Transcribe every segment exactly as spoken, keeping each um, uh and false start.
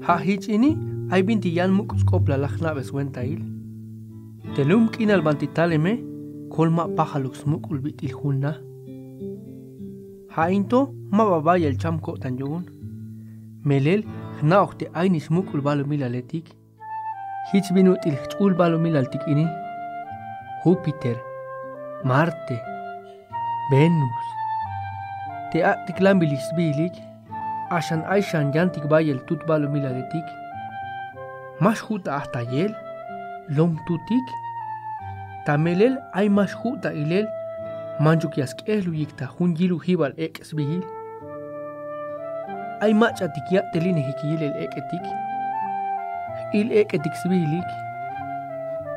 A jich ini ay binti yan muk'ul sk'oplal la jna'be swentail. Te lum k'inal banti taleme, kolma pajaluk smuk'ul bit'il jun na. Ja' into ma ba bayel cham ko'tan yu'un. Melel jna'oj te aynix muk'ul balumilaletik. Jich bin ut'il jch'ul balumilaltik ini: Júpiter, Marte, Venus. Te ak'tik lambilix sbiilik, axan ay xan yantik bayel tut balumilaletik. Ma xju' ta ajtayel, lom tutik. Ta melel ay ma xju' ta ilel, manchuk ya sk'ejeluyik ta jun yilujibal ek' sbiil. Ay mach'atik yat'elinejik yilel ek'etik, jil ek'etik sbiilik.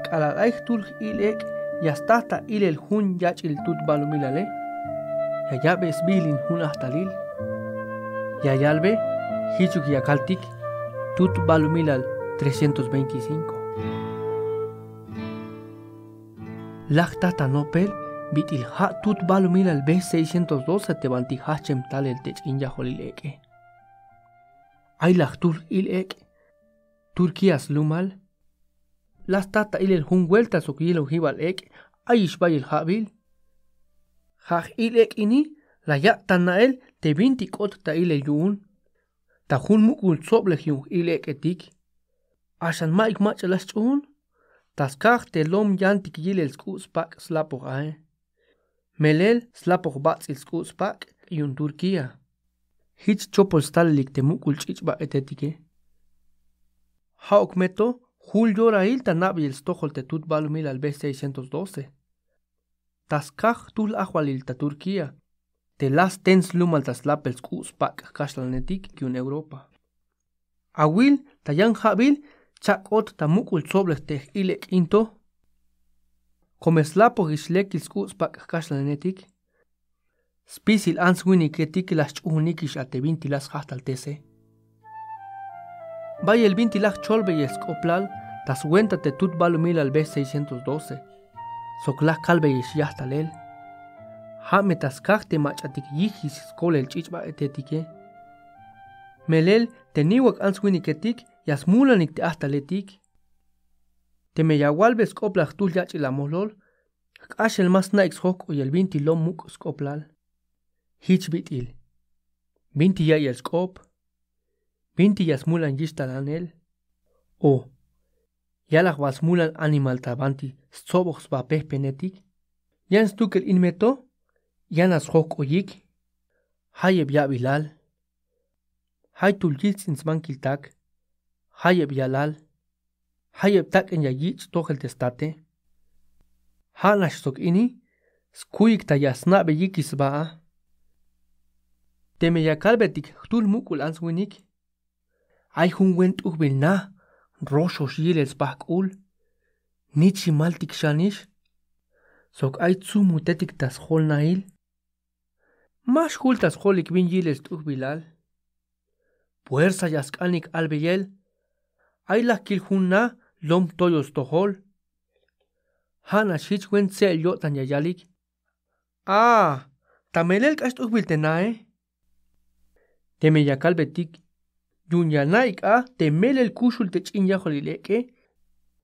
K'alal ay jtul jil ek' ya sta ta ilel jun yach'il tut balumilale, ya ya'be sbiilin jun ajtalil. Ya yalbe: Jichuk ya kaltik tut balumilal trescientos veinticinco. La jta ta nopel bit'il ja' tut balumilal B seiscientos doce te banti jajchem talel te ch'in yajwalil ek'e. Ay la jtul jil ek' Turquía slumal. La sta ta ilel jun welta sok yilujibal ek' ayix bayel ja'bil. Ja' jil ek' ini la yak' ta na'el te binti k'ot ta ilel yu'un. Ta jun muk'ul tsoblej yu'un jil ek'etik. Axan ma'yuk mach'a la sch'uun. Ta skaj te lom yantik yilel sk'u' spak' slapoj ae. Melel slapoj bats'il sk'u' spak' yu'un Turquía. Jich chopol stalelik te muk'ul ch'ich' bak'etetike. Ja'uk me to jul yorail ta na'beyel stojol te tut balumilal B seiscientos doce. Ta skaj jtul ajwalil ta Turquía, te la sten slumal ta slapel sk'u' spak' jkaxlanetik yu'un Europa. Awil ta yan ja'bil cha'k'ot ta muk'ul tsoblej te jil ek' in to. Kome slapojix lekil sk'u' spak' jkaxlanetik, spisil ants winiketik la sch'uunikix a te binti la sjajtaltese. Bayel binti la jcholbeyel sk'oplal ta swenta te tut balumilal B seiscientos doce. Sok la kalbeyex yajtalel. Ja' me ta skaj te mach'atik yijix skolel ch'ich' bak'etetike. Melel te niwak ants winiketik ya smulanik te ajtaletik. Teme ya walbe sk'oplal jtul yach'il amolol, jk'axel ma sna'ik sjojk'oyel binti lom muk' sk'oplal. Jich bit'il: binti ya'iyel sk'op, binti ya smulan yixtalanel, o yalaj bal smulan animal ta banti stsoboj sba pejpenetik. Yan stukel in me to, yan a sjojk'oyik: jayeb ya'bilal, jaytul yijts'in sbankil tak, jayeb yalal, jayeb tak'in ya yich' stojel te state. Ja' nax sok ini skuyik ta ya sna'beyikix sba a. Teme ya kalbetik jtul muk'ul ants winik: ay jun wen t'ujbil na, roxox yilel spajk'ul, nichimaltik xanix, sok ay tsumutetik ta sjolnail. Ma xjul ta sjolik bin yilel st'ujbilal. Puersa ya sk'anik albeyel: ay la kil jun na lom toyol stojol. Ja' nax jich wen tse'el yo'tan ya yalik: a, ta melel k'ax t'ujbil te nae. Teme ya kalbetik: yu'un ya na'ik a te melel kuxul te ch'in yajwalil ek'e,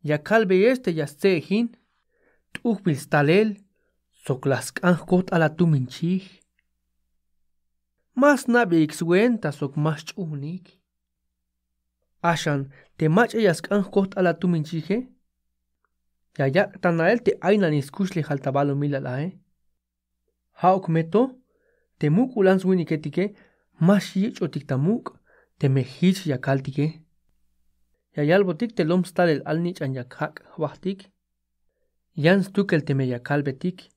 ya kalbeyex te ya stse'ejin: t'ujbil stalel sok la sk'an jkojt'al a tumin chij. Ma sna'beyik swenta sok ma xch'uunik. Axan te mach'a ya sk'an jkojt'al a tumin chije, ya yak' ta na'el te aynanix skuxlejal ta balumilal ae. Ja'uk me to te muk'ul ants winiketike ma xyich'otik ta muk' teme jich ya kaltike. Ya yalbotik te lom stalel alnich'an ya jak' jbajtik. Yan stukel teme ya kalbetik: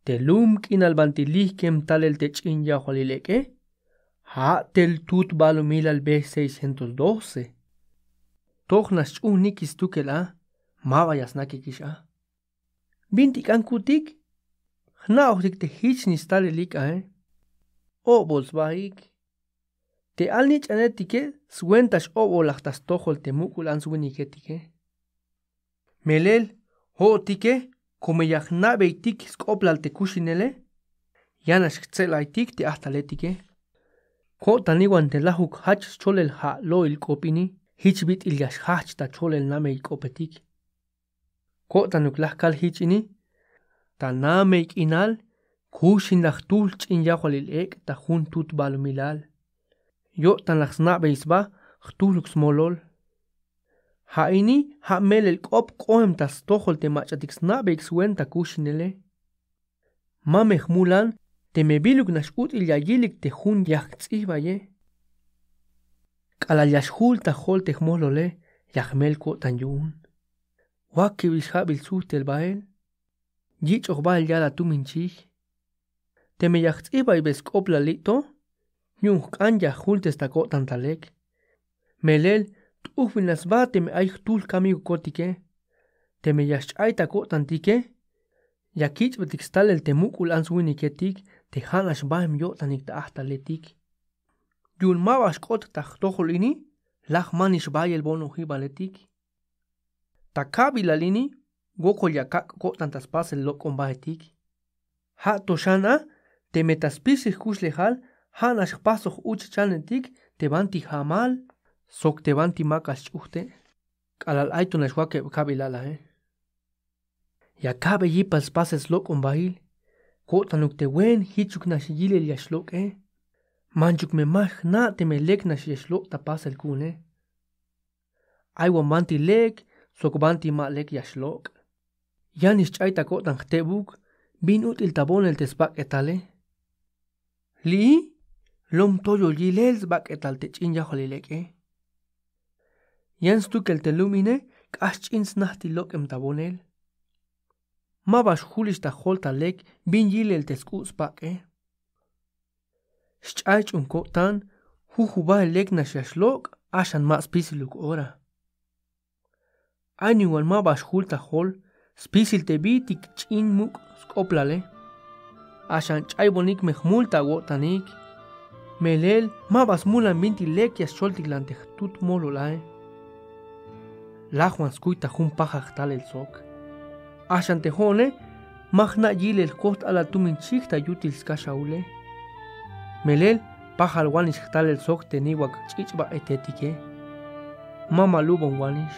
te lum k'inal banti lijkem talel te ch'in yajwalil ek'e, ja' tel tut balumilal B seiscientos doce. Toj nax ch'uunikix stukel a, ma ba ya snakikix a. Binti k'an kutik: jna'ojtik te jich nix stalelik ae. O'bol sbaik. Te alnich'anetike swenta x-o'bolaj ta stojol te muk'ul ants winiketike. Melel jo'otike, kome ya jna'beytik sk'oplal te kuxinele, ya nax jtse'laytik te ajtaletike. Ko'tan iwan te lajuk jach scholel ja' lo'il k'op ini, jich bit'il ya xjajch ta cholel namey k'opetik. Ko'tanuk laj kal jich ini, ta namey k'inal kuxin la jtuhl ch'in yajwalil ek' ta jun tut balumilal. Yo'tan la jsna'bey sba jtuhluk smolol. Ja' ini ja' melel k'op k'oem ta stojol te mach'atik sna'beyik swenta kuxinele. Ma me jmulan teme biluk nax ut'il ya yilik te jun ya jts'ijbaye. K'alal ya xjul ta jol te jmolole, ya jmel ko'tan yu'un. Wakibix ja'bil sujtel bael. Yich'oj bael yal a tumin chij. Teme ya jts'ijbaybey sk'oplal li' to, yu'un jk'an ya jjultes ta ko'tan ta lek. Melel t'ujbil nax sba teme ay jtuhl kamigukotike. Teme ya xch'ay ta ko'tantike, ya kich'betik stalel te muk'ul ants winiketik te ja' nax baem yo'tanik ta ajtaletik. Yu'un ma ba xk'ot ta jtojol ini, laj manix bayel bon ojibaletik. Ta ka'bilal ini wokol ya kak' ko'tan ta spasel lok'om baetik. Ja' to xan a teme ta spisil jkuxlejal ja' nax jpasoj uchchanetik te banti jamal sok te banti makal sch'ujte'. K'alal ay to nax wakeb ka'bilal ae. Ya ka'bey yipal spasel slok'om bail. Ko'tanuk te wen jichuk nax yilel ya xlok'e. Manchuk me ma jna' teme lek nax ya xlok' ta pasel ku'une. Ay wan banti lek sok banti ma lek ya xlok'. Yanix ch'ay ta ko'tan jtebuk bin ut'il ta bonel te sbak'etale. Li'i lom toyol yilel sbak'etal te ch'in yajwalil ek'e. Yan stukel te lum ine k'ax ch'in snajtil lok'em ta bonel. Ma ba xjulix ta jol ta lek bin yilel te sk'u' spak'e. Xch'ay ch'un ko'tan jujubal lek nax ya xlok' axan ma spisiluk ora. Ay niwan ma ba xjul ta jol spisil te bitik ch'in muk' sk'oplale. Axan ch'aybonik me jmul ta awo'tanik. Melel ma ba smulan binti lek ya scholtiklan te jtut molol ae. Lajwan skuy ta jun pajal jtalel sok. Axan te jo'one ma jna' yilel jkojt alal tumin chij ta yutil skaxaule. Melel pajal wanix jtalel sok te niwak ch'ich'bak'etetike. Ma malubon wanix.